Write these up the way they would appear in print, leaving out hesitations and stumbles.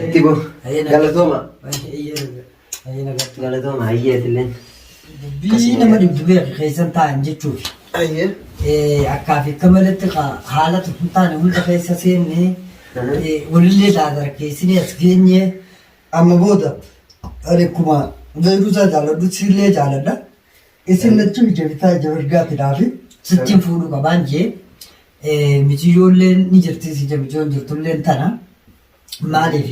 Itti bo. Galatooma. Hayyee nagaatti. Galatooma hayyee atilleen. Dubbii nama dhibdu beeki keessan taa'an jechuufi. Hayyee. Akkaa fi akka malatti haala hin taane hunda keessa seenne walillee daadarkeessinee as geenye amma booda ani akkuma Beeruusaa jaaladhu siillee jaaladha. Isin lachuu ija bitaa ija mirgaati naafi sittiin fuudhuu qabaan jee miciyyoolleen ni jirti ija miciyyoon jirtulleen tana maaliif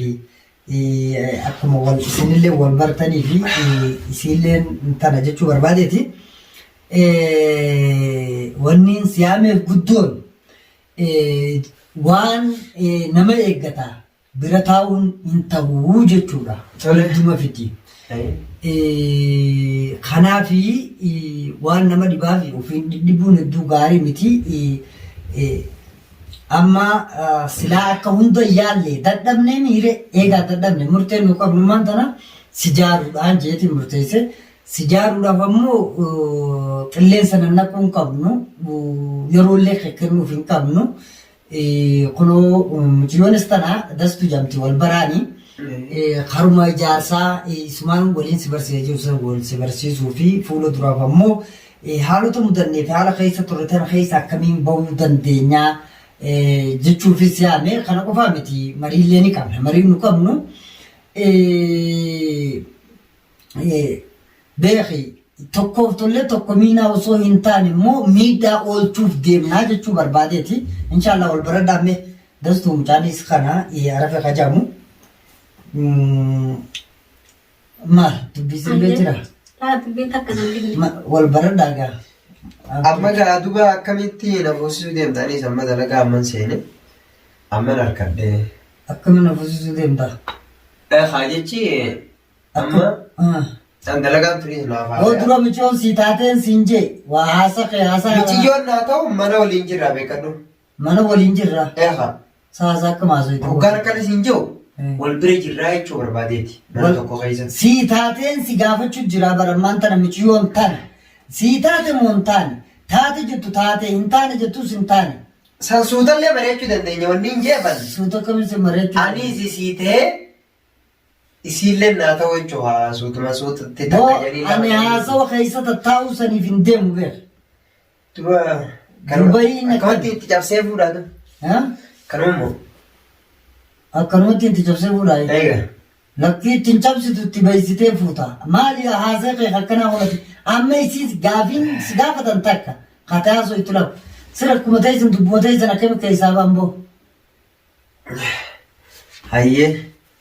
akkuma wal isinillee wal bartanii fi isiilleen tana jechuu barbaadeeti. Wanni siyaameef guddoon waan nama eeggata bira taa'uun hin ta'u jechuudha. Tole. Hedduma fiti. Kanaafi waan nama dhibaa fi ofiin dhidhibuun hedduu gaarii miti. Amma silaa akka hunda yaalle dadhabnee miire eegaa dadhabne murteen nu qabnu maan tana si jaaruudhaan jeetiin murteesse. Si jaaruudhaaf ammoo qilleensa nannaquu hin qabnu yeroollee kennuuf hin qabnu. Kunoo mucayyoonis tana dastu jamti wal baraani. Karuma ijaarsaa isumaan waliin si barsiisa jiru san wal si barsiisuu fi fuula duraaf ammoo haalota mudannee fi haala keessa turre tana keessa akkamiin bahuu dandeenyaa jechuufis yaame kana qofaa miti mariillee ni qabna mariin nu qabnu Beeki, tokkoof tollee tokko miinaa osoo hin taane immoo miidhaa oolchuuf deemnaa jechuu barbaadeeti. Inshaallah wal baradhaa mee dastuu mucaanis kana arafe kajamu. Maal dubbii sirrii jira? Laa dubbiin takka nan dhibne. Wal baradhaa gaa. Amma gaa duba akkamitti na fuusisuu deemta anis amma dalagaa amman seene amman harkadhee. Akkamiin na fuusisuu deemta? Haa jechi Amma an dalagaan tunis naaf Yoo haala. dura micoon sii taateen siin jee waa haasa kee haasa Miciyyoon naa ta'u mana waliin jirra beekadhu. mana waliin jirra Eeha. saasa akka maasoytu. Hoggaan akkana siin jiru Eh. wal bira jirraa jechuu barbaadeeti. Mana tokko keessa. Sii taateen si gaafachuu jira barammaan tana miciyyoon tana. Sii taate moo hin taane? Taate jettu taate hin taane jettus hin taane. San suutallee mari'achuu dandeenya wanni hin jeefan. Suuta akkamiin si mari'achuu? Anis isii ta'ee Isiilleen naa ta'u jechuu haa suutuma suutatti Boo takka jedhanii lama ani jedhanii. haasawa keessa tattaa'uu saniif hin deemu beek. Duba kanuma Dubayiin akkamatti akkami? itti cabsee fuudhaa tu. Ha? Kanuma immoo. Akkanumatti itti cabsee fuudhaa? Eega. Lakkii ittiin cabsitu itti baysitee fuuta. Maali haasee kee akkanaa godhate? Amma isiis gaafiin si gaafatan takka. Kate haasoo itti lafu. Sira akkuma teessan dubbuma teessan akkamitti keessaa ba'an boo? Hayyee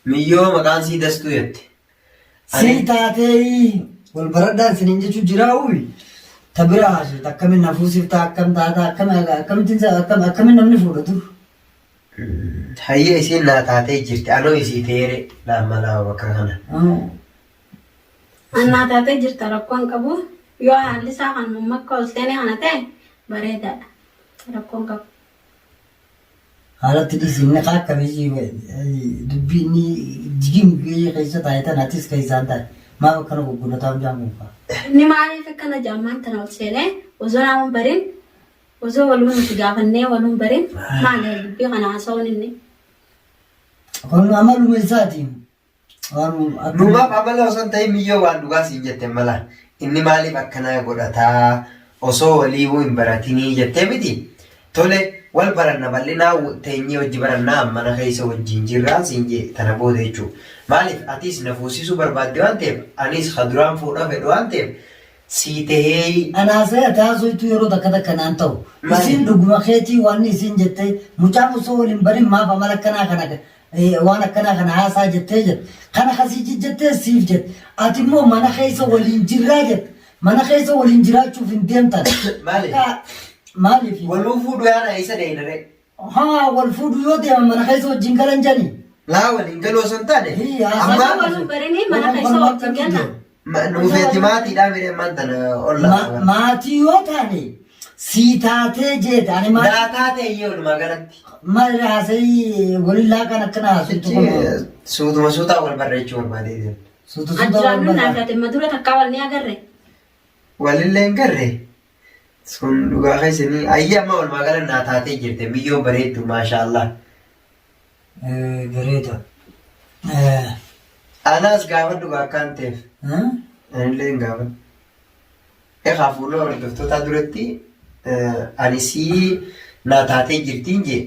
miyyoo maqaan sii dastuu jette. Sii taatee wal baradhaan siniin jechuun jiraa uyi. Ta bira haasofta akkamiin na fuusifta akkam taata akkam akkamittiin akkam akkamiin namni fuudha dur. Hayyee isiin naa taatee jirti anoo isii ta'eere naan malaa bakka kana. Annaa taatee jirta rakkoon qabu yoo haalli isaa kan makka ol seenee kana ta'e bareedaadha rakkoon qabu. Haalatti dhiisi inni kaa akkamii dubbii inni jigin biyya keessa taa'e tana atis keessaan taa'e maaf akkana guggudataa mucaan kun kaa. Inni maaliif akkana jaammaan tana ol seenee osoo nama hin barin osoo waluun nuti gaafannee waluun barin maali dubbii kana haasa'uun inni. Kun amaluma isaati. Numaaf amala osoo hin ta'in miyyoo waan dhugaa siin jette mala. Inni maaliif akkanaa godhataa osoo waliiwuu hin baratinii jettee miti. Tole wal baranna bal'inaa teenyee wajji barannaa mana keessa wajjin jirraa siin jee tana booda jechuu. Maaliif atiis na fuusisuu barbaadde waan ta'eef anis ka duraan fuudha fedhu waan ta'eef sii taheeyi. An haasaya ati haasoytu yeroo takka takka naan ta'u. Maali? Isiin dhuguma keetii wanni isiin jette mucaan osoo wal hin barin maaf amala akkanaa kana waan akkanaa kana haasaa jettee jette. Kana ka sii jijjettee siif jette. Ati immoo mana keessa waliin jirraa jette. Mana keessa waliin jiraachuuf hin deemtan. Maali? Akka maaliif? Waluu fuudhu yaana isa deeynaree. Haa wal fuudhu yoo deeman mana keessa wajjin galan jani. Laa waliin galuu osoo hin taane Hii, haasaa amma Osoo wal hin barinii mana keessa wajjin galla. Nuufeeti maatiidhaa miree ammaan tana olla. Maatii yoo taane sii taatee jeete ani maatii. Naa taatee iyyee walumaa galatti. Maal haasa'ii waliin laaqan akkana haasoftu kun. Suutuma suutaa wal barreechuu barbaadee deema. Suuta suutaa wal Ajjiraannu naa barraa. taate ma dura takkaa wal ni agarre. Walillee hin garre. Sun dhugaa keessanii ayyee amma walumaa gala naa taatee jirte miyyoo bareeddu maashaallah. Bareeda. Anaas gaafadhu gaa akkaan ta'eef. Anillee hin gaafadhu. Egaa fuula hordoftootaa duratti ani sii naa taatee jirtiin jee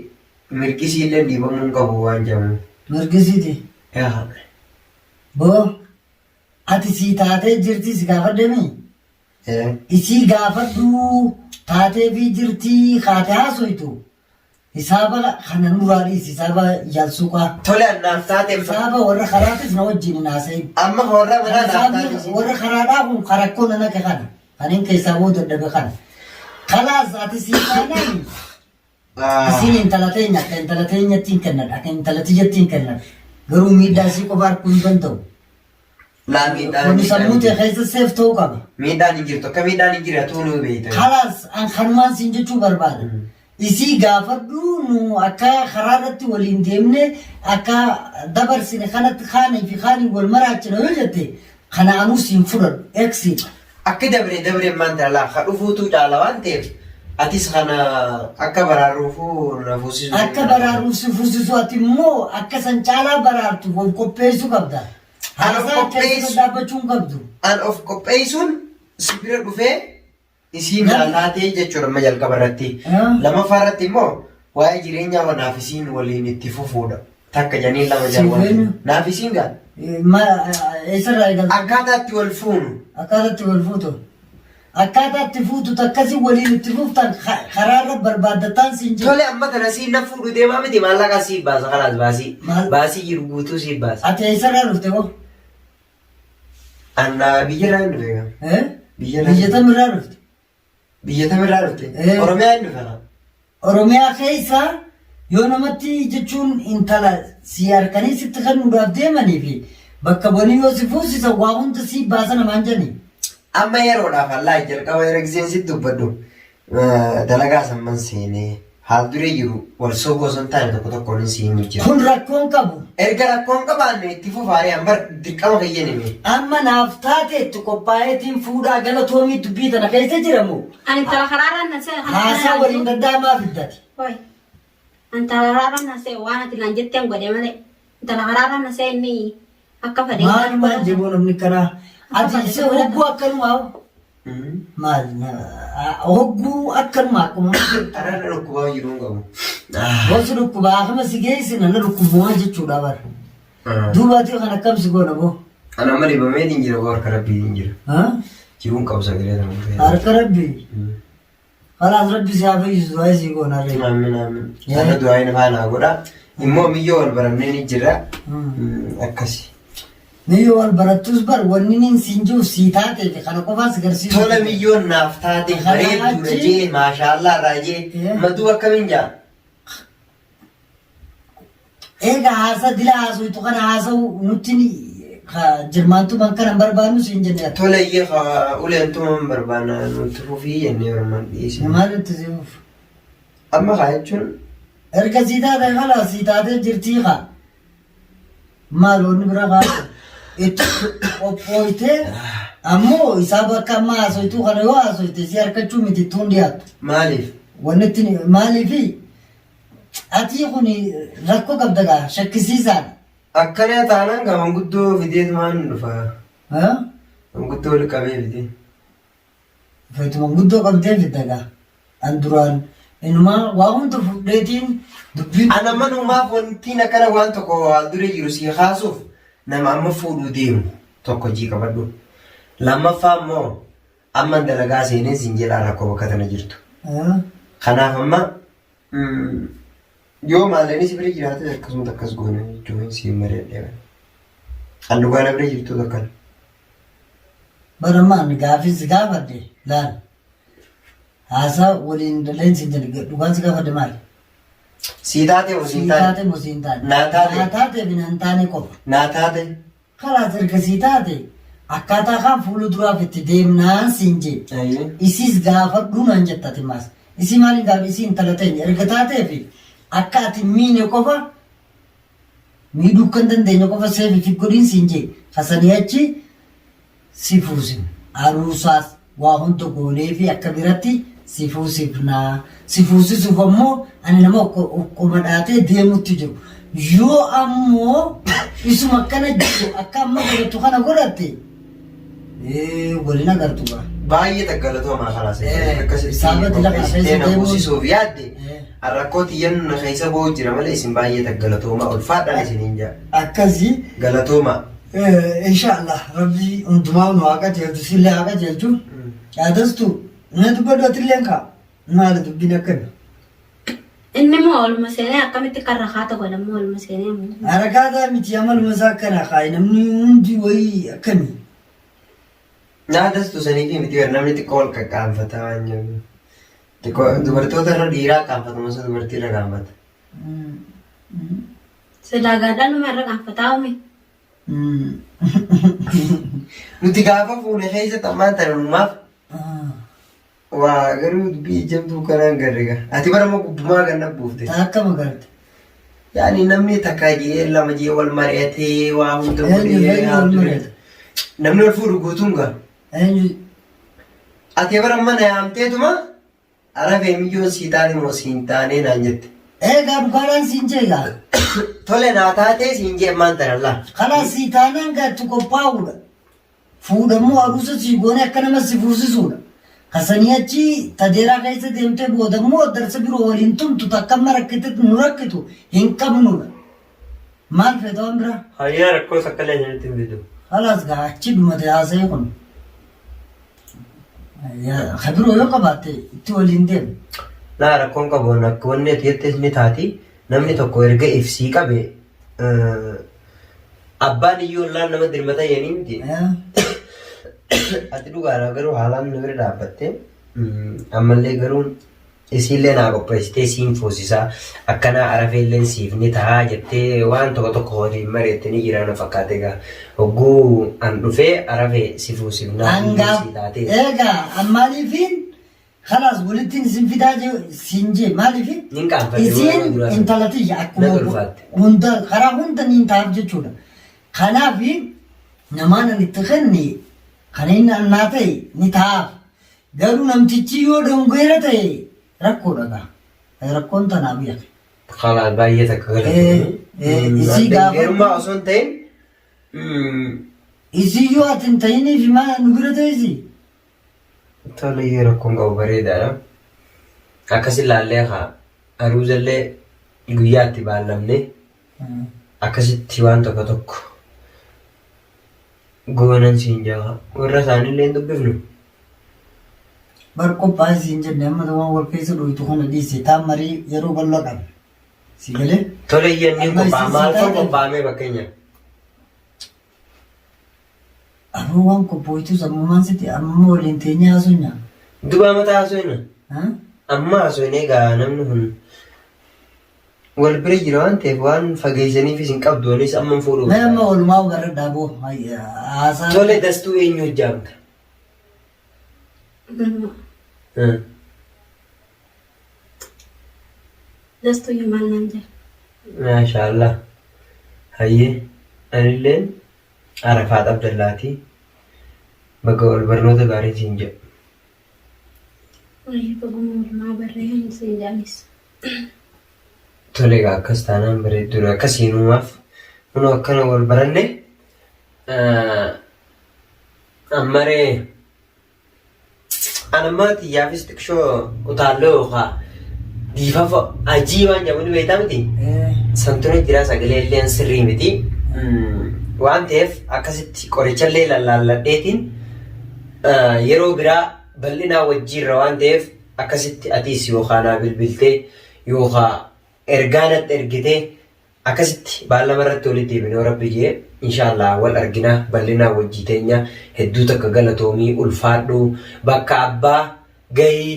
mirgi siillee dhiibamuu hin qabu waan jedhamu. Mirgi siiti. Egaa. Boo ati sii taatee jirtii si gaafadhemi? Isii gaafadhu taateefii jirtii kaate haasoytu. Hisaaba kana nurraa dhiisi hisaaba yaalsuuqaa. Tole an naaf taate Hisaaba warra karaatis na wajjin hin haasa'in. Amma warra manaa naaf Hisaabni taate. warra karaadhaa kun karakkoo nan akka kana. Kanin keessaa ba'uu dadhabe kana. Kalaas ati sii taanaan isiin intala teenya akka intala teenyatti hin kennadha akka intala tiyyatti hin kennadha. Garuu miidhaa isii qofa arguu hin danda'u. Laa miidhaan Kuni sammuu tee keessa seef ta'uu qaba. Miidhaan hin jirtu. Akka miidhaan hin jirre atuu nuu beekta. Kalaas an kanumaan siin jechuu barbaada. Isii gaafadhu nu akka karaa irratti waliin deemne akka dabarsine kanatti kaanii fi kaanii wal maraachina yoo jette kana anuu siin fudhadhu. Exi. Akki dabre dabre maal ta'a laa ka dhufuutu caala waan ta'eef atis kana akka baraarruufuu na fuusisuu. Akka baraaruuf si fuusisu ati immoo akka san caalaa baraartuuf of qopheessuu qabda. An of Haasaa keessa qopheessu- dhaabbachuu hin qabdu. An of qopheessuun si bira dhufee isiin naa taatee jechuudha amma jalqaba irratti. Lammaffaa irratti immoo waa'ee jireenyaa naaf isiin waliin itti fufuudha. Takka janiin lama Siif jaan eenyu? naaf isiin gaa Eessarraa eegalta? akkaataa itti wal fuunu. Akkaataa itti wal fuutu. Akkaataa itti fuutu takkasii waliin itti fuftan karaarra barbaaddataan siin jiru. Tole amma tana siin na fuudhu deemaa miti maallaqaa siif baasa kalaas baasii. Maal? Baasii jiru guutuu siif baasa. Ati eessarraa dhufte hoo? Anna biyyarraa hin dhufe gaa. Eh? Biyyarraa. Biyya tamirraa dhufte? Biyya tamirraa dhufte? Eh. Oromiyaa hin dhufe kaa. Oromiyaa keessa yoo namatti jechuun intala si harkanii sitti kennuudhaaf deemanii fi bakka bu'anii yoo si fuusisan waa hunda si baasa namaan jedhani. Amma yeroodhaaf Allah jalqaba yeroo giseen sitti dubbadhu dalagaa samman seenee haal duree jiru wal sobuu osoo hin taane tokko tokkoon hin siin jira. Kun rakkoon qabu. Erga rakkoon qabaanne itti fufaaree an bar dirqama kiyyan hime. Amma naaf taateettu qophaa'eetiin fuudhaa galatoomii dubbii tana keessa jiramu. Ani intala karaarraan na se'e. Haasaa waliin danda'amaa fiddati. Hoi. Intala karaarraan na se'e waan ati naan jetteen godhe malee. Intala karaarraan na se'e inni akka fedhe. Maalumaan jeboo namni kanaa. Ati si hogguu akkanumaa maal hogguu akkanumaa akkuma Kararra dhukkubaa jiru hin qabu. gosi dhukkubaa akkuma si geessina na dhukkubumaa jechuudha bara. Duuba ati kan akkam si goona boo. Ana amma dhibameetiin jira boo harka rabbiitiin jira. Jiruun qabu sagalee nama ta'e. Harka rabbii. Kalaas rabbi si haa fayyisu du'aa isii goona ree. Amiin amiin. Har'a du'aa inni faana godha. Immoo miyyoo wal barannee ni jira. Akkasi. Miyyoo wal barattus bar wanni niin siin jiru sii taatee fi kana qofaa si garsiisu. Tola miyyoon naaf taate bareedduudha jee maashaallaa irraa jee maduu akkamiin jaa. Eega haasa dila haasoytu kana haasa'u nutti jirmaantuman kana hin barbaannu siin jenne. Tole iyyee uleen tuman barbaanna nutti fufii jennee orman dhiisne. Maal nutti si fufu? Amma kaa jechuun. Erga sii taate kana sii taatee jirtii kaa. Maal wanni bira kaa itti qophooytee ammoo isaa bakka amma haasoytuu kana yoo haasoyte si harkachuu miti ittuun dhiyaattu. Maaliif? Wanni itti maaliifi Atii kun rakkoo qabda gaa shakkisiisaadha. Akkana taanaan gaa manguddoo fideetumaan dhufa. Manguddoo wal qabee fidee. Feetu manguddoo qabdee fidda gaa. An duraan inumaa waa hunda fudheetiin dubbiin. Ana manumaaf wantiin akkana waan tokko haal duree jiru sii kaasuuf nama amma fuudhuu deemu tokko jii qabadhu. Lammaffaa immoo amman dalagaa seenee siin jedhaa rakkoo bakka tana jirtu. Kanaaf amma Yoo maallaqni si bira jiraate akkasumatti akkas goona jechuun siin mari'adhee bara. An dhugaa na bira jirtu akkana. Bara maan gaafii si gaafadhe laal. Haasaa waliin dhaleen siin jedhe dhugaan si gaafadhe maali? Sii taate moo siin Sii taane? taate moo siin taane? Naa taate. Naa taate fi naan taane qofa. Naa taate. Kalaas erga sii taate akkaataa kaan fuula duraaf itti deemnaan siin jee. Ayyee. Isiis gaafadhu naan jetta ati maas. Isii maaliin gaafadhu isii intala teenya erga taateefi akka ati hin miine qofa miidhuu akka hin dandeenye qofa seefi fi godhiin siin jee. Kasanii achi si fuusifna. Aruusaas waa hunda gooneefi akka biratti si fuusifna. Si fuusisuuf ammoo ani nama okkoma dhaatee deemutti jiru. Yoo ammoo isuma akkana jiru akka amma godhattu kana godhatte waliin agartu gaa. Baay'ee takka galatoomaa kalaas akkasitti Saaba dila kana keessa qopheessitee na deemuun- fuusisuuf yaadde rakkoo tiyyan na keessa ba'uu jira malee isin baay'ee takka galatoomaa ulfaadhaan isiniin jaa. Akkasii. Galatoomaa. Inshaallah rabbi hundumaa nu haa qajeelchu sillee haa qajeelchu. Yaadastu na dubbadhu atilleen kaa maali dubbiin akkami. Inni immoo oluma seenee akkamitti kan rakaata godha immoo oluma seenee immoo. Harakaataa miti amaluma isaa akkana kaayi namni hundi wayii akkami. Yaadastu saniifi miti bar namni xiqqoo wal qaqqaanfata waan jedhu. Xiqqoo dubartoota irra dhiiraa qaanfatu masa dubartii irra qaanfata. Silaa gaadhaluma irra qaanfataa umi. Nuti gaafa fuune keessatti ammaan tana numaaf waa garuu dubbii ijjamtuu kanaan garre gaa. Ati bara amma gubbumaa ganna buufte. Akka magarte. Yaani namni takka jee lama jee wal mari'atee waa hunda Eenyu godhee eenyu wal mari'ata? Namni wal fuudhu guutuun gaa. Eenyu Ati bara amma na yaamteetuma Arafee miyyoon sii taate moo siin taanee naan jette. Eegaa dhugaadhaan siin jee gaa. Tole naa taatee siin jee ammaan tana laa. Kalaas sii taanaan gaa itti qophaa'uudha. Fuudhammoo aruusa sii goonee akka nama si fuusisuudha. Kasanii achi tadeeraa keessa deemtee boodammoo darsa biroo waliin tumtu takka amma rakkite nu rakkitu hin qabnuudha. Maal feeta waan biraa? Hayyaa rakkoo takka illee isinitti hin fidu. Kalaas gaa achi dhumate haasa'ee kun. Ka biroo yoo qabaatte itti waliin deemu. Laa rakkoon qabu akka wanni ati jettes ni taati. Namni tokko erga ibsii qabe abbaan iyyuu ollaan nama dirmata yanii miti. Ati dhugaadha garuu haalaan nu bira dhaabbatte. Ammallee garuu Isiillee naa qopheessitee siin fuusisaa akkanaa arafeelleen siif ni tahaa jettee waan tokko tokko waliin mari'atte ni jira na fakkaate egaa hogguu an dhufee arafee si fuusifnaa Hangaaf sii taatee. eegaa an maaliifiin kalaas walittiin isin fidaa je siin jee maaliifi Nin qaanfadhe yeroo isiin duraa sana. intala tiyya akkuma Na tolfaatte. hunda karaa hunda niin ta'aaf jechuudha. Kanaaf namaan an itti kenne kan inni annaa ta'e ni ta'aaf. Garuu namtichi yoo dongoera ta'e rakkoodha gaa. Rakkoon tanaa beeki. Kalaas baay'ee takka galatoomi. Isii gaafa Garummaa osoo hin ta'in isii yoo ati hin ta'iniif maa nu bira teessi? Tole yoo rakkoon qabu bareedaadha. Akkas ilaallee haa aruuzallee guyyaa itti baallamne akkasitti waan tokko tokko Goonan siin jaa. Warra isaanillee hin dubbifnu. Bar qophaa'i siin jenne amma waan wal keessa dhoytu kana dhiisi taan marii yeroo bal'aa qabna. Si galee? Tole iyyannii Amma qophaa'a. isin Maal si fa'aa taate qophaa'amee fakkeenya? Aboo waan qophooytus ammumaan sitti amma waliin teenyee haasofna. Dubaa mataa haasofna. Ha? Amma haasofne egaa namni kun Wal bira jira waan ta'eef waan fageessaniifis hin qabdu anis amman fuudhuu Mee amma barbaada. walumaa hubarradhaa boo haasaa. Tole dastuu eenyu hojjaamta? Dastuu maal naan jedha. Maashaallah. Hayyee anilleen Arafaat Abdallaati. Baga wal barnoota gaarii siin jedha. Wayii baguma walumaa barree hin siin jaanis. Tole egaa akkas taanaan bareedduudha. Akkasii nuumaaf kunoo akkana wal baranne ammaree an amma xiyyaafis xiqshoo utaalloo yookaan diifafa ajii waan jedhamu ni beektaa miti. Santuna jira sagalee illee sirrii miti. Waan ta'eef akkasitti qorichallee lallaalladheetiin yeroo biraa bal'inaa wajjiirra waan ta'eef Akkasitti atiis yookaa naa bilbiltee yookaa ergaa natti ergitee akkasitti baallama irratti walitti deebina yoo rabbi je'e inshaa Allah wal argina bal'inaan wajjii teenya hedduu takka galatoomii ulfaadhu bakka abbaa gahii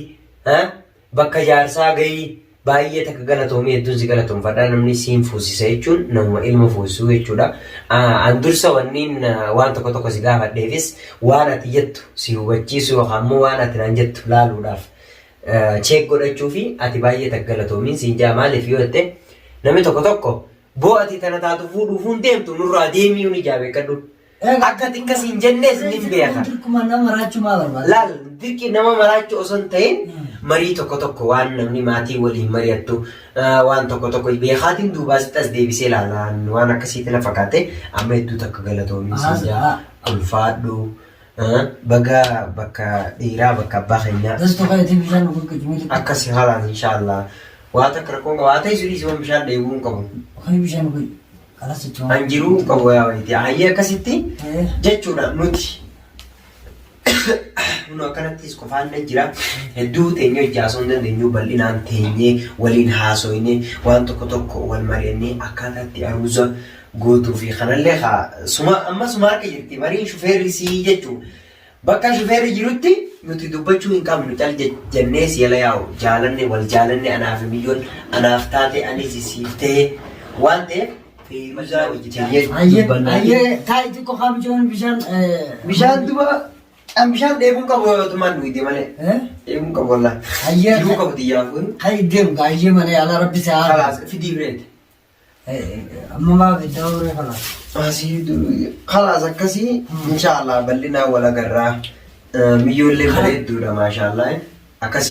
bakka jaarsaa gahii baay'ee takka galatoomii hedduun si galatoomfadha namni siin fuusisa jechuun namuma ilma fuusisuu jechuudha an dursa wanniin waan tokko tokko si gaafadheefis waan ati jettu si hubachiisuu yookaan immoo waan ati naan jettu laaluudhaaf cheek godhachuu fi ati baay'ee takka galatoomiin siin jaa maaliif yoo jette namni tokko tokko boo ati tana taatu fuudhuuf hin deemtu nurraa deemii ni jaa beekadhu. Akka ati akkas hin jennees ni beeka. Dirquma nama maraachuu maa barbaada? Laal dirqi nama maraachuu osoo hin ta'in Marii tokko tokko waan namni maatii waliin mari'attu waan tokko tokko beekaatiin duubaa sitti as deebisee ilaala. Waan akkasiitti na fakkaate amma hedduu takka galatoomii siin jaa ulfaadhu. Baga bakka dhiiraa bakka abbaa keenyaa. Dastu kayetii bishaan nu gurgurtu. Akkasi haalaan inshaallah. Waa takka rakkoon qaba. Haa ta'e sudhii waan bishaan dheebuu hin qabu. Kayi bishaan nu gurgurtu. Kalas jechuun. An jiruu hin qabu yaa wayitii. Hayyee akkasitti jechuudha nuti. Kun akkanattis qofaan na jira. Hedduu teenyee hojii haasa'uu hin dandeenyu bal'inaan teenyee waliin haasoyne waan tokko tokko wal mari'annee akkaataa itti aruuza gootuu fi kanallee haa suma amma suma harka jirti mariin shufeerri sii jechuu bakka shufeerri jirutti nuti dubbachuu hin qabnu cal jennee si jala yaa'u jaalanne wal jaalanne anaaf miyyoon anaaf taate anis siif ta'e waan ta'eef feeruzaa wajji teenyee Ayyee dubbannaa. ayyee taa'i xiqqoo kaa bishaan bishaan. Bishaan duba an bishaan dheebuun qabu yoo tumaan dhugde malee. Dheebuun qabu wallah. Ayyee. Jiruu qabu xiyyaaf kun. Kai deemu gaa ayyee malee ala rabbi si haa. Kalaas fidii bireet. Amma maa fiddaa horee kalaas. Asii kalaas akkasii inshaallah bal'inaa wal agarraa. Miyyoollee bareedduudha maashaallah. Akkasii.